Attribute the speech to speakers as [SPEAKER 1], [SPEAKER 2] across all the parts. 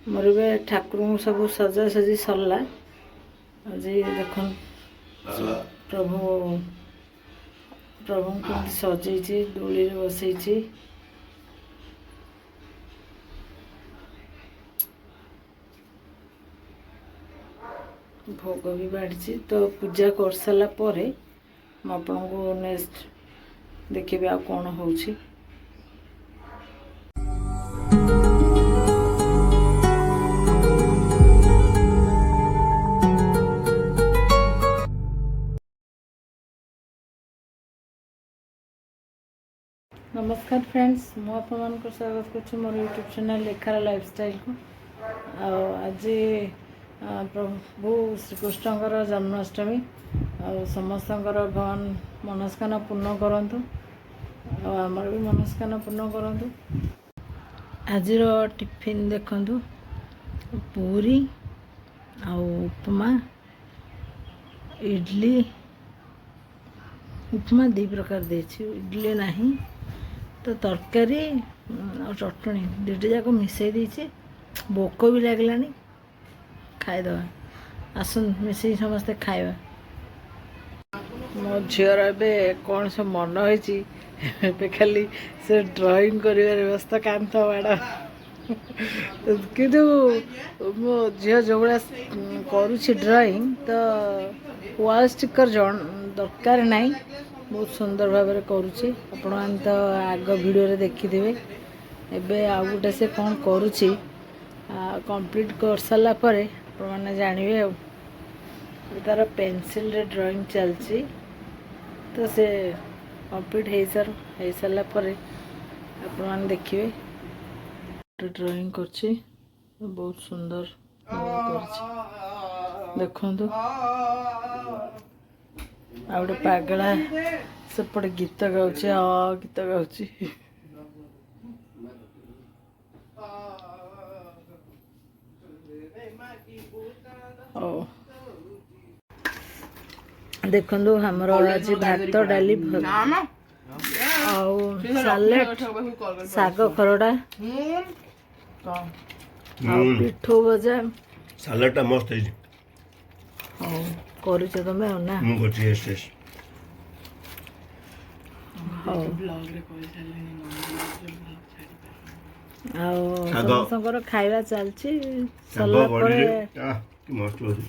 [SPEAKER 1] ମୋର ଏବେ ଠାକୁରଙ୍କୁ ସବୁ ସଜାସଜି ସରିଲା। ଆଜି ଦେଖନ୍ତୁ ପ୍ରଭୁ, ପ୍ରଭୁଙ୍କୁ କେମିତି ସଜେଇଛି, ଦୋଳିରେ ବସେଇଛି। ଭୋଗ ବି ବାଢ଼ିଛି। ତ ପୂଜା କରିସାରିଲା ପରେ ମୁଁ ଆପଣଙ୍କୁ ନେକ୍ସଟ ଦେଖିବି ଆଉ କ'ଣ ହେଉଛି। ନମସ୍କାର ଫ୍ରେଣ୍ଡସ୍, ମୁଁ ଆପଣମାନଙ୍କୁ ସ୍ୱାଗତ କରୁଛି ମୋର ୟୁଟ୍ୟୁବ୍ ଚ୍ୟାନେଲ୍ ଲେଖାର ଲାଇଫଷ୍ଟାଇଲ୍କୁ। ଆଉ ଆଜି ପ୍ରଭୁ ଶ୍ରୀକୃଷ୍ଣଙ୍କର ଜନ୍ମାଷ୍ଟମୀ। ଆଉ ସମସ୍ତଙ୍କର ଭଗବାନ ମନସ୍କାମନା ପୂର୍ଣ୍ଣ କରନ୍ତୁ ଆଉ ଆମର ବି ମନସ୍କାମନା ପୂର୍ଣ୍ଣ କରନ୍ତୁ। ଆଜିର ଟିଫିନ୍ ଦେଖନ୍ତୁ, ପୁରୀ ଆଉ ଉପମା, ଇଡ଼ଲି। ଉପମା ଦୁଇ ପ୍ରକାର ଦେଇଛି, ଇଡ଼ଲି ନାହିଁ। ତ ତରକାରୀ ଆଉ ଚଟଣି ଦୁଇଟା ଯାକ ମିଶାଇ ଦେଇଛି। ଭୋକ ବି ଲାଗିଲାଣି, ଖାଇଦେବା। ଆସନ୍ତୁ, ମିଶିକି ସମସ୍ତେ ଖାଇବା। ମୋ ଝିଅର ଏବେ କ'ଣ ସବୁ ମନ ହେଇଛି, ଏବେ ଖାଲି ସେ ଡ୍ରଇଂ କରିବାରେ ବ୍ୟସ୍ତ, କାନ୍ଥ ବାଡ଼। କିନ୍ତୁ ମୋ ଝିଅ ଯେଉଁଭଳିଆ କରୁଛି ଡ୍ରଇଂ, ତ ୱାଲ୍ ଷ୍ଟିକର୍ ଜଣ ଦରକାର ନାହିଁ। ବହୁତ ସୁନ୍ଦର ଭାବରେ କରୁଛି। ଆପଣମାନେ ତ ଆଗ ଭିଡ଼ିଓରେ ଦେଖିଥିବେ। ଏବେ ଆଉ ଗୋଟେ ସେ କ'ଣ କରୁଛି, କମ୍ପ୍ଲିଟ୍ କରିସାରିଲା ପରେ ଆପଣମାନେ ଜାଣିବେ। ଆଉ ଏବେ ତାର ପେନସିଲରେ ଡ୍ରଇଂ ଚାଲିଛି। ତ ସେ କମ୍ପ୍ଲିଟ୍ ହେଇସାରୁ, ହେଇସାରିଲା ପରେ ଆପଣମାନେ ଦେଖିବେ। ଡ୍ରଇଂ କରୁଛି, ବହୁତ ସୁନ୍ଦର ଭାବରେ କରୁଛି, ଦେଖନ୍ତୁ। ଆଉ ଗୋଟେ ପାଗଳା ସେପଟେ ଗୀତ ଗାଉଛି, ଗୀତ ଗାଉଛି। ହଉ, ଦେଖନ୍ତୁ, ଆମର ଆଜି ଭାତ, ଡାଲି ଆଉ ସାଲାଡ଼, ଶାଗ ଖରଡ଼ା ଆଉ ପିଠଉ ଭଜା।
[SPEAKER 2] ସାଲାଡ଼ଟା ମସ୍ତ ହେଇଛି।
[SPEAKER 1] ହଉ, କରୁଛ ତମେ ଆଉ ନା?
[SPEAKER 2] ମୁଁ କରୁଛି, ୟେସ୍ ୟେସ୍।
[SPEAKER 1] ହଉ, ଆଉ
[SPEAKER 2] ଶାଗ।
[SPEAKER 1] ସମସ୍ତଙ୍କର ଖାଇବା ଚାଲିଛି।
[SPEAKER 2] ଶାଗ
[SPEAKER 1] ସରିଲା ପରେ
[SPEAKER 2] ବଡ଼ିରେ, ଆଃ, କି ମସ୍ତ ଲାଗୁଛି।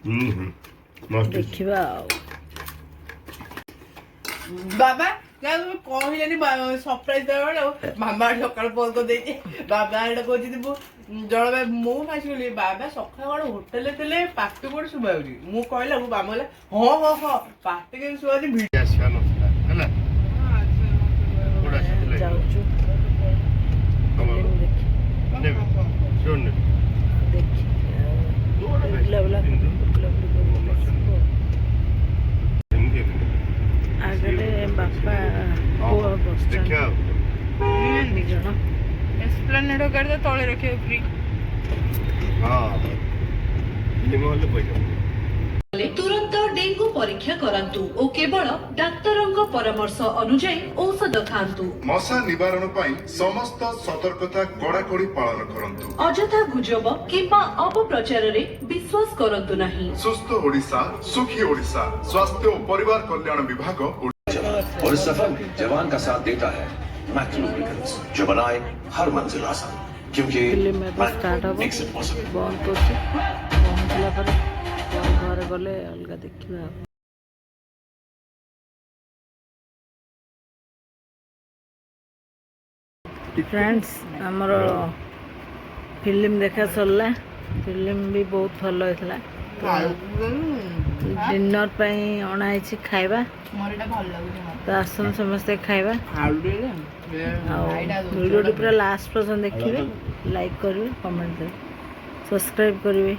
[SPEAKER 2] ହୁଁ ହୁଁ ମସ୍ତ ହେଇଛି।
[SPEAKER 1] ଦେଖିବା ଆଉ।
[SPEAKER 3] ବାବା ନା, ତମେ କହିଲେନି ସରପ୍ରାଇଜ ଦେବା ବେଳେ। ମାମା ସକାଳୁ ଫୋନ କରିଦେଇଛି। ବାବା ଏଇଟା କହୁଛନ୍ତି, ମୁଁ ଜଣ ମୁଁ ଫାସି ଗଲି। ବାବା ସକାଳୁ କଣ ହୋଟେଲରେ ଥିଲେ, ପାଟି କୋଉଠି ଶୁଭା ଯାଉଛି? ମୁଁ କହିଲା, ମୁଁ ବାବା କହିଲା, ହଁ ହଁ ହଁ ପାଟି କେମିତି ଶୁଭା ଯାଉଛି?
[SPEAKER 2] ଆସିବା ନଥିଲା ହେଲା, କୋଉଟା ଆସିଥିଲା?
[SPEAKER 1] ଯାଉଛୁ
[SPEAKER 2] ତମର
[SPEAKER 1] ଫିଲ୍ମ ଦେଖି।
[SPEAKER 2] ନେବି, ସିଓର ନେବି।
[SPEAKER 1] ଦେଖି ବୁଲାବୁଲା ବୁଲାବୁଲି କରିକି ଆସିବୁ ଆଉ।
[SPEAKER 2] ଏମିତି
[SPEAKER 1] ଆଗରେ ବାପା ପୁଅ ବସିଛନ୍ତି।
[SPEAKER 2] ଦେଖିବା ଆଉ।
[SPEAKER 1] ଦି ଜଣ।
[SPEAKER 3] ଏସ୍ପ୍ଲାନେଡ୍ ଗାଡ଼ି ତ ତଳେ ରଖିବ ଫ୍ରି।
[SPEAKER 2] ହଁ, ଫିଲ୍ମ ହଲରେ ପଇସା
[SPEAKER 4] ତୁରନ୍ତ ଡେଙ୍ଗୁ ପରୀକ୍ଷା କରାନ୍ତୁ ଓ କେବଳ ଡାକ୍ତରଙ୍କ ପରାମର୍ଶ ଅନୁଯାୟୀ ଔଷଧ ଖାଆନ୍ତୁ।
[SPEAKER 5] ମଶା ନିବାରଣ ପାଇଁ ସମସ୍ତ ସତର୍କତା କଡ଼ାକଡ଼ି ପାଳନ କରନ୍ତୁ।
[SPEAKER 4] ଅଯଥା ଗୁଜବ କିମ୍ବା ଅପପ୍ରଚାରରେ ବିଶ୍ୱାସ କରନ୍ତୁ ନାହିଁ।
[SPEAKER 5] ସୁସ୍ଥ ଓଡ଼ିଶା, ସୁଖୀ ଓଡ଼ିଶା। ସ୍ୱାସ୍ଥ୍ୟ ଓ ପରିବାର କଲ୍ୟାଣ ବିଭାଗ।
[SPEAKER 6] और इस सफर में जवान का साथ देता है मैक लुब्रिकेंट्स, जो बनाए हर मंजिल आसान, क्योंकि
[SPEAKER 1] ଫିଲ୍ମ ଏବେ ଷ୍ଟାର୍ଟ ହବ।
[SPEAKER 6] Makes it possible.
[SPEAKER 1] ବନ୍ଦ କରୁଛି। ପହଞ୍ଚିଲା ପରେ ପରେ ଘରେ ଗଲେ ଅଲଗା ଦେଖିବା ଆଉ। ଫ୍ରେଣ୍ଡସ୍, ଆମର ଫିଲ୍ମ ଦେଖା ସରିଲା। ଫିଲ୍ମ ବି ବହୁତ ଭଲ ହେଇଥିଲା। ତ ଡିନର୍ ପାଇଁ ଅଣା ହେଇଛି ଖାଇବା।
[SPEAKER 3] ମୋର ଏଇଟା ଭଲ ଲାଗୁଛି ମତେ।
[SPEAKER 1] ତ ଆସନ୍ତୁ, ସମସ୍ତେ ଖାଇବା। ଆଉ ଭିଡ଼ିଓଟି ପୁରା ଲାଷ୍ଟ ପର୍ଯ୍ୟନ୍ତ ଦେଖିବେ, ଲାଇକ୍ କରିବେ, କମେଣ୍ଟ ଦେବେ, ସବସ୍କ୍ରାଇବ୍ କରିବେ।